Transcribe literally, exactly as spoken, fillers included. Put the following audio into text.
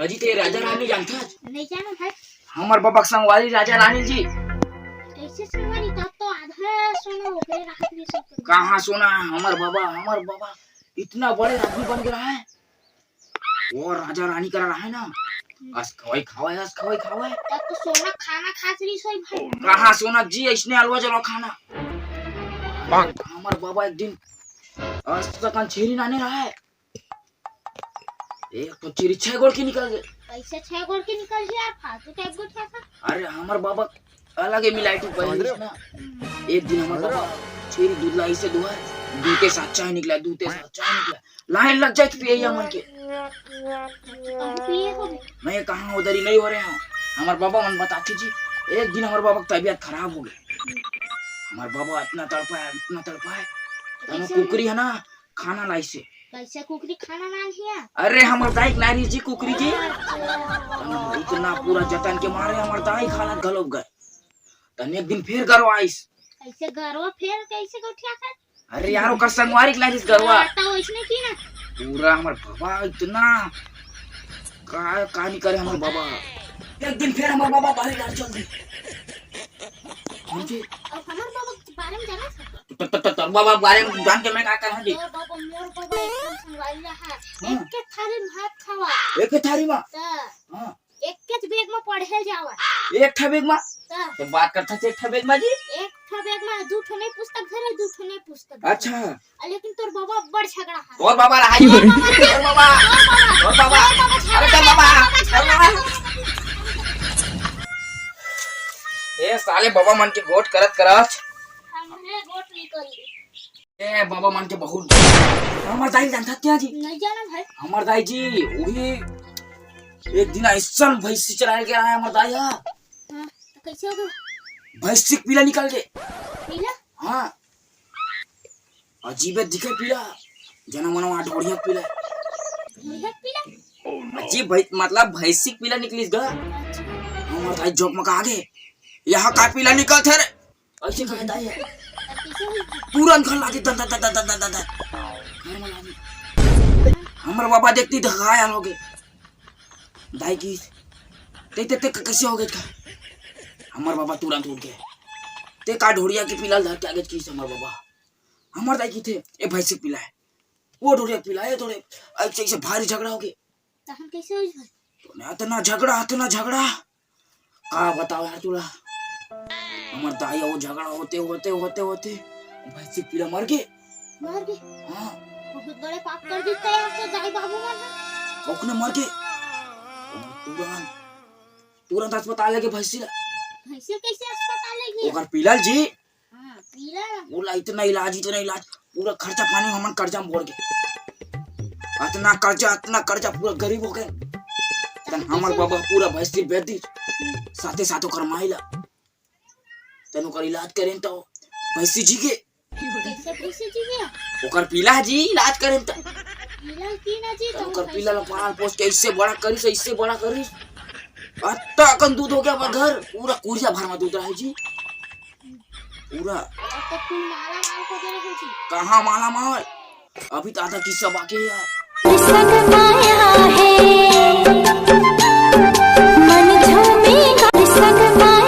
अजी, ते राजा रानी जानथस? नहीं जाना भाई। हमर बाबा के संगवारी राजा रानी जी। कैसे संगवारी? तब तो आधा सोना ओकरे राहत भी सब। कहाँ सोना? हमर बाबा, हमर बाबा इतना बड़े आदमी बन गया है। वो राजा रानी करा रहा है ना, अस खवाई खावे, अस खवाई खावे। तब तो सोना खाना खात रही सोई भाई। कहाँ सोना जी, इसने अलवा जलवा खाना। हमर बाबा एक दिन अस तक छेरी नाने रहा है। एक तो चिरी छह गोड़ के निकल गए। कैसे छह गोड़ के निकल गए यार? फालतू टाइप गोठिया था। अरे, हमर बाबा अलग ही मिलाई टू पहले ना। एक दिन हमर बाबा छेरी दूध लाई से दुआ, दूते साचा ही निकला, दूते साचा ही निकला। लाइन लग जाए तो पिए मन के। कहूँ पिए हो गए। मैं कहाँ उधर ही नहीं हो रहे हैं। हमर बाबा मन बताते जी, एक दिन हमर बाबा की तबीयत खराब हो गई। हमर बाबा इतना तड़पा है, इतना तड़पा है। तनो कैसे? कुकरी है ना, खाना लाई से। कैसे कुकरी खाना ना लिया? अरे, हमर दाई के नारी जी कुकरी जी। अच्छा। इतना पूरा जतन के मारे हमर दाई खाना घलो गए। तने एक दिन फिर गरवा आइस। कैसे गरवा फिर कैसे गोठिया कर? अरे यार, ओकर संगवारी के लाइस गरवा। हाँ, तो इसने की ना? पूरा हमर बाबा इतना का, का नहीं करे हमर बाबा। एक दिन फिर हमर बाबा बाहर यार चल दी। हाँ जी। और हमर बाबा के बारे में जाना था? तो, तो, तो, तो बाबा के बारे में जान के मैं का करहूँ जी? मोर बाबा, मोर बाबा एकदम संगवारी रहा। हाँ। एक के थारी में भात खावा। एक के थारी में? तो हाँ। एक के बेग में पढ़े जावा। एक ठा बेग में? तो तो बात करता से एक ठा बेग में जी? एक ठा बेग में दू ठो नहीं पुस्तक धरे, दू ठो नहीं पुस्तक धरे। अच्छा। आ, लेकिन तोर बाबा बड़ झगड़ा है। तोर बाबा रहा जी। तोर बाबा। तोर बाबा। तोर बाबा। तोर बाबा। अरे तोर बाबा। तोर बाबा। ए साले बाबा मन के गोठ करत करत। हमरे गोठ निकल गए। ए बाबा मन के बहुत। हमर दाई जानता क्या जी? नहीं जाना भाई। हमर दाई जी, वही एक दिन ऐसा भैंसी चराए के आया हमर दाई हा। हाँ, तो कैसे हो गया? भैंसी के पीला निकल गए। पीला? हाँ। अजीबे दिखे पीला, जना मना वहाँ ढोढ़िया पीला। ढोढ़िया पीला? अजीब भाई, मतलब भैंसी के पीला निकलिस गा। अच्छा। हमर दाई जोक में कहा गे, यहाँ का पीला निकल थे रे? ऐसे कहा दाई है। तब कैसे हुई? तुरंत घर लागे, दन, दन, दन। घर में लागे। हमर बाबा देखती तो घायल हो गए। दाई की, ते, ते, ते कैसे हो गए का? हमर बाबा तुरंत उठ गए। ते का ढोढ़िया के पीला धर के आगे की हमर बाबा। हमर दाई की थे, ए भैंसी के पीला है। वो ढोढ़िया के पीला है, थोड़े ऐसे, ऐसे भारी झगड़ा हो गए। तहन कैसे होइस भाई? तूने इतना झगड़ा, इतना झगड़ा। का बताओ यार तोला। हमर दाई वो झगड़ा होते, होते, होते, होते भैंसी पीला मर गे। मर गे? हाँ। बहुत बड़े पाप कर देते यार तो दाई बाबू मन। ओकने मर गे। तुरंत, तुरंत अस्पताल लेके भैंसी ला। भैंसी कैसे अस्पताल लेके? ओकर पीला जी। हाँ, पीला। ओला इतना इलाज, इतना इलाज, पूरा खर्चा पानी हमन कर्जा में बोर के। इतना कर्जा, इतना कर्जा, पूरा गरीब हो गए। तन हमर बाबा पूरा भैंसी बेच दी, साथे साथ ओकर माई ला। तन ओकर इलाज करेन तो भैंसी जी के। कैसे भैंसी जी के? ओकर पीला जी इलाज करेन तो। पीला की ना जी, तन तो ओकर भैंसी पीला ला पाल पोस के ऐसे बड़ा करिस, ऐसे बड़ा करिस। अत्ता अकन दूध हो गया हमर घर, पूरा कुरिया भर में दूध रहे जी। पूरा। अब तो कुल माला माल को दे रहे जी। कहाँ माला माल? अभी तो आधा किस्सा बाकी है यार। संग माया है, मन झूमेगा। संग माया